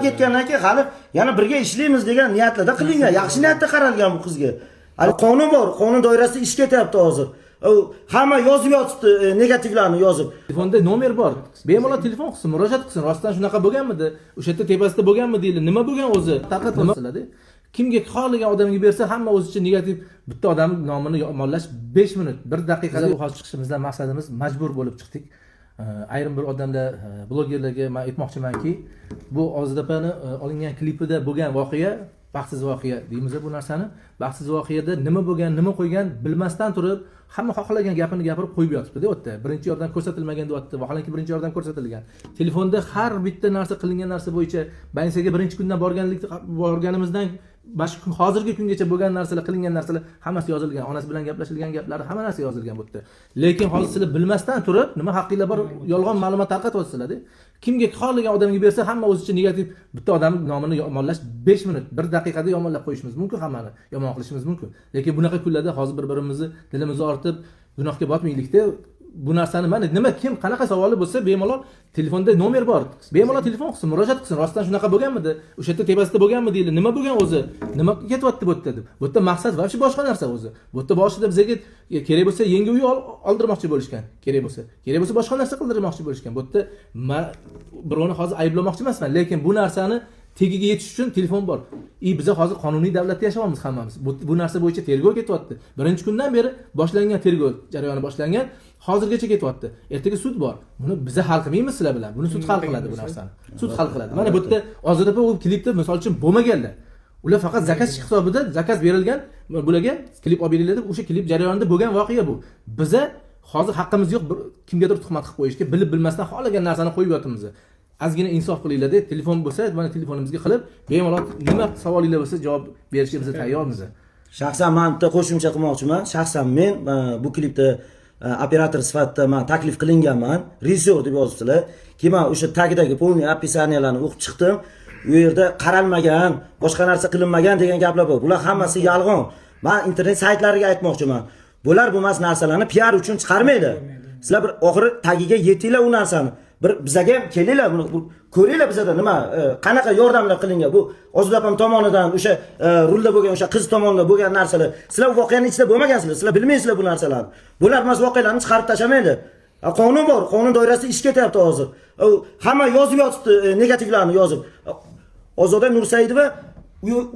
Ketgandan keyin hali yana birga ishlaymiz degan niyatlarda qilingan, yaxshi niyatda qaralgan bu qizga. Hali qonun bor, qonun doirasida ish ketyapti hozir. U hamma yozib yotibdi, negativlarni yozib. Telefonda nomer bor, bemalol telefon qilsin, murojaat qilsin. Rostdan shunaqa bo'lganmidi, o'sha yerda tepasida bo'lganmi deydi, nima bo'lgan o'zi, tarqatyapsizlarda. Kimga xohlagan odamga bersa, hamma o'zicha negativ. Bitta odamni nomini yomonlash 5 minut, bir daqiqada. Hozir chiqishimizdan maqsadimiz, majbur bo'lib chiqdik. Ayrim bir odamlar, blogerlarga man aytmoqchimanki, bu Ozoda opani olingan klipida bo'lgan voqea baxtsiz voqea deymiz bu narsani. Baxtsiz voqeada nima bo'lgan, nima qo'ygan bilmasdan turib, hamma xohlagan gapini gapirib qo'yib yotibdida u yerda. Birinchi yordam ko'rsatilmagan deyapti, vaholanki birinchi yordam ko'rsatilgan. Telefonda har bitta narsa, qilingan narsa bo'yicha, больница ga birinchi kundan borganlik, borganimizdan mana shu kun, hozirgi kungacha bo'lgan narsalar, qilingan narsalar hammasi yozilgan. Onasi bilan gaplashilgan gaplari, hamma narsa yozilgan bu yerda. Lekin hozir sizlar bilmasdan turib, nima haqqinglar bor, yolg'on ma'lumot tarqatyapsizlarda. Kimga xohlagan odamga bersa, hamma o'zicha negativ. Bitta odamni nomini yomonlash 5 minut, bir daqiqada yomonlab qo'yishimiz mumkin, hammani yomon qilishimiz mumkin. Lekin bunaqa kunlarda hozir bir birimizni dilimizni ortib, gunohga botmaylikda. Bu narsani mana nima, kim qanaqa savoli bo'lsa, bemalol telefonda nomer bor, bemalol telefon qilsin, murojaat qilsin. Rostdan shunaqa bo'lganmidi, o'sha yerda tepasida bo'lganmi deydi, nima bo'lgan o'zi, nima ketyapti bu yerda deb. Bu yerda maqsad вообще boshqa narsa o'zi. Bu yerda boshida bizga kerak bo'lsa yangi uy oldirmoqchi bo'lishgan, kerak bo'lsa boshqa narsa qildirmoqchi bo'lishgan. Bu yerda man birovni hozir ayblamoqchi emasman, lekin bu narsani tagiga yetish uchun telefon bor. И biza hozir qonuniy davlatda yashayapmiz hammamiz. Bu narsa bo'yicha tergov ketyapti. Birinchi kundan beri boshlangan tergov jarayoni boshlangan, hozirgacha ketyapti. Ertaga sud bor. Buni biza hal qilmaymiz sizlar bilan. Buni sud hal qiladi bu narsani. Sud hal qiladi. Mana bu yerda Ozoda opa u klipda, misol uchun, bo'lmaganlar. Ular faqat заказ hisobida, заказ berilgan bularga, klip olib beringlar deb, o'sha klip jarayonida bo'lgan voqea bu. Biza hozir haqqimiz yo'q bir kimgadir tuhmat qilib qo'yishga, bilib bilmasdan xohlagan narsani qo'yib yotibmiz. Ozgina insof qilinglar-da, telefon bo'lsa, mana telefonimizga qilib, bemalol nima savolinglar bo'lsa, javob berishga biz tayyormiz. Shaxsan man bitta qo'shimcha qilmoqchiman. Shaxsan men bu klipda operator sifatida man taklif qilinganman. Rejissyor deb yozibsizlar. Keyin man o'sha tagidagi полный описания larni o'qib chiqdim. U yerda qaralmagan, boshqa narsa qilinmagan degan gaplar bor. Bular hammasi yolg'on. Man internet saytlariga aytmoqchiman. Bular bo'lmas narsalarni piar uchun chiqarmaydi. Sizlar bir oxiri tagiga yetinglar u narsani. Bir bizaga ham kelinglar, buni ko'ringlar, bizada nima, qanaqa yordamlar qilingan. Bu Ozoda opam tomonidan, o'sha rulda bo'lgan o'sha qiz tomonidan bo'lgan narsalar. Sizlar u voqeani ichida bo'lmagansizlar, sizlar bilmaysizlar bu narsalarni. Bular emas voqealarni chiqarib tashlamaydi. Qonun bor, qonun doirasida ish ketyapti hozir. U hamma yozib yotibdi, negativlarni yozib. Ozoda Nursaidova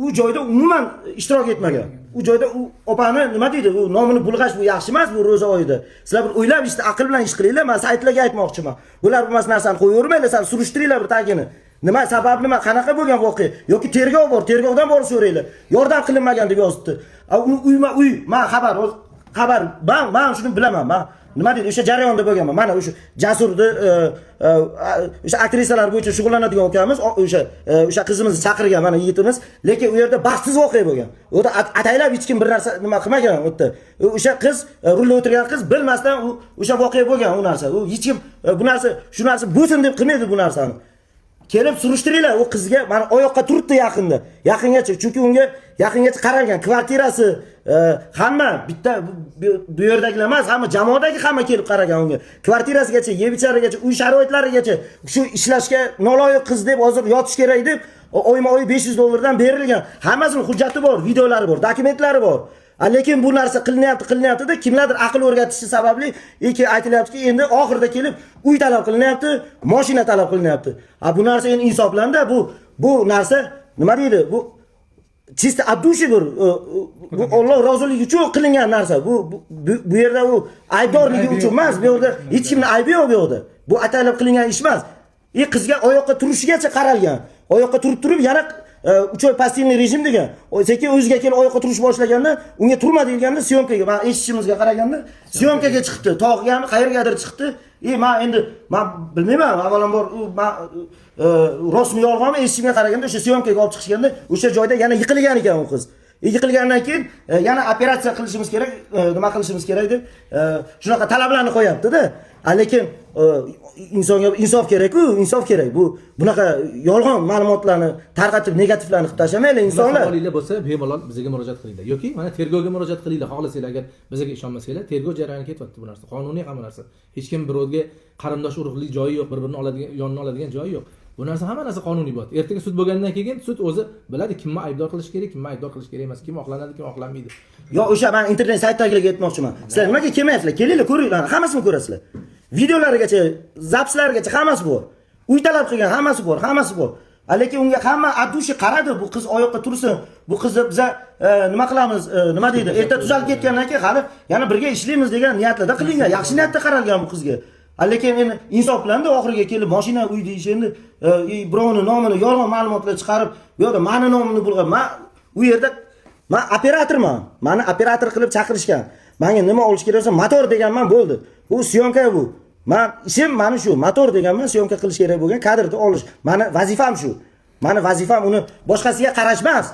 u joyda umuman ishtirok etmagan. U joyda u opani, nima deydi, u nomini bulg'ash bu yaxshi emas bu ro'za oyida. Sizlar bir o'ylab ishni, aql bilan ish qilinglar. Men saytlarga aytmoqchiman. Bular bo'lmas narsani qo'yavermanglar, sal surishtiringlar bir tagini. Nima sabab, nima, qanaqa bo'lgan voqea yoki tergov bor, tergovdan borib so'ranglar. Yordam qilinmagan deb yozibdi. A uni uyma uy, man xabar, xabar, man shuni bilaman. Man, nima deydi, o'sha jarayonda bo'lganman. Mana o'sha Jasurni, o'sha aktrisalar bo'yicha shug'ullanadigan ukamiz o'sha o'sha qizimizni chaqirgan mana yigitimiz, lekin u yerda baxtsiz voqea bo'lgan. U yerda ataylab hech kim bir narsa nima qilmagan u yerda. O'sha qiz, rulda o'tirgan qiz bilmasdan u o'sha voqea bo'lgan u narsa. U hech kim bu narsa, shu narsa bo'lsin deb qilmaydi bu narsani. Kelib surishtiringlar u qizga, mana oyoqqa turibdi yaqinda. Yaqingacha, chunki unga yaqingacha qaralgan kvartirasi, hamma bitta bu yerdagilar emas, hamma jamoadagi hamma kelib qaragan unga. Kvartirasigacha, yeb icharigacha, uy sharoitlarigacha, shu ishlashga noloyiq qiz deb, hozir yotish kerak deb oyma oy 500 dollardan berilgan. Hammasini hujjati bor, videolari bor, dokumentlari bor. Lekin bu narsa qilinyapti, qilinyapti-da, kimlardir aql o'rgatishi sababli keyin aytilyaptiki, endi oxirida kelib uy talab qilinyapti, mashina talab qilinyapti. A bu narsa endi insoflanda, bu narsa, nima deydi, bu чисто от души bir, bu Alloh roziligi uchun qilingan narsa. Bu yerda u aybdorligi uchun emas, bu yerda hech kimning aybi yo'q bu yerda. Bu ataylab qilingan ish emas. И qizga oyoqqa turishigacha qaralgan. Oyoqqa turib turib yana 3 oy постельный rejim degan. Sekin o'ziga kelib oyoqqa turish boshlaganda, unga turma deyilganda съёмка ga, man eshitishimizga qaraganda, съёмка ga chiqibdi. Tog'gami, qayergadir chiqdi. И man endi man bilmayman, avvalambor u man rostmi yolg'onmi, eshitishimga qaraganda o'sha съёмка ga olib chiqishganda o'sha joyda yana yiqilgan ekan u qiz. Yiqilgandan keyin yana operatsiya qilishimiz kerak, nima qilishimiz kerak deb shunaqa talablarni qo'yapti-da. Lekin insonga insof kerak-ku, insof kerak. Bu bunaqa yolg'on ma'lumotlarni tarqatib, negativlarni qilib tashlamanglar insonlar. Savolinglar bo'lsa, bemalol bizga murojaat qilinglar yoki mana tergovga murojaat qilinglar xohlasanglar. Agar bizga ishonmasanglar, tergov jarayoni ketyapti. Bu narsa qonuniy hamma narsa. Hech kim birovga qarindosh urug'lik joyi yo'q, bir birini oladigan, yonini oladigan joyi yo'q. Bu narsa, hamma narsa qonuniy bo'ladi. Ertaga sud bo'lgandan keyin sud o'zi biladi, kimni aybdor qilish kerak, kimni aybdor qilish kerak emas, kim oqlanadi, kim oqlanmaydi. Yo, o'sha man internet saytdagilarga aytmoqchiman. Sizlar nimaga kelmayapsizlar? Kelinglar, ko'ringlar, hammasini ko'rasizlar. Videolarigacha, запись larigacha hammasi bor. Uy talab qilgan hammasi bor, hammasi bor. Lekin unga hamma от души qaradi, bu qiz oyoqqa tursin, bu qizni biza nima qilamiz, nima deydi, erta tuzalib ketgandan keyin hali yana birga ishlaymiz degan niyatlarda qilingan, yaxshi niyatda qaralgan bu qizga. Lekin endi insof bilanda oxiriga kelib mashina, uy deyish endi birovni nomini yolg'on ma'lumotlar chiqarib, bu yoqda mani nomimni bulg'ab, man u yerda man operatorman. Mani operator qilib chaqirishgan. Manga nima olish kerak bo'lsa, motor deganman, bo'ldi. Bu съёмка bu. Man ishim mana shu, motor deganman, съёмка qilish kerak bo'lgan kadrni olish. Mani vazifam shu. Mani vazifam uni boshqasiga qarash emas.